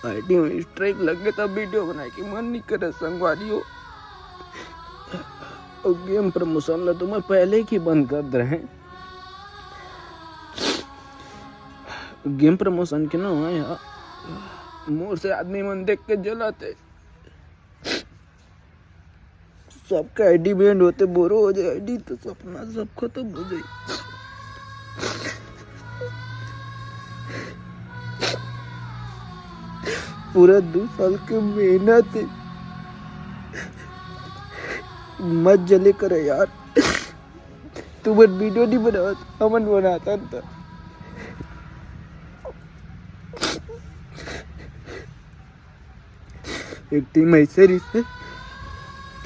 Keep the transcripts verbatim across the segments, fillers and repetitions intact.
ID में strike लगे, तब वीडियो बनाए के मन नहीं करे संगवारी हो। और गेम प्रमोशन ला तो मैं पहले ही बंद कर दे रहे। गेम प्रमोशन के ना यार, मोर से आदमी मन देख के जलाते। सबका आईडी बैंड होते, बोरो हो जाए आईडी तो सपना सब खत्म हो जाए। पूरा दो साल के मेहनत है, मत जले करे यार। तू मन वीडियो नहीं बनावत, हमन बनाता था। एक टीम ऐसे रहिसे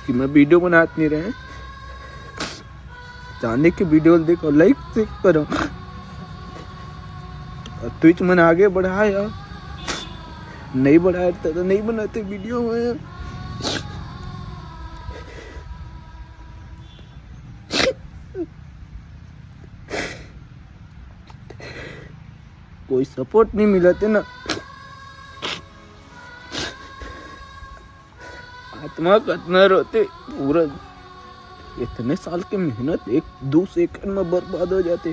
कि मैं वीडियो बनात नहीं रहे, जाने के वीडियो देखो, लाइक चेक करो। और ट्विच मन आगे बढ़ाए यार, नहीं बढ़ाए तो, तो नहीं बनाते वीडियो में। कोई सपोर्ट नहीं मिलते ना। आत्मा कतना रोते पूरा, इतने साल के मेहनत एक दो सेकंड में बर्बाद हो जाते।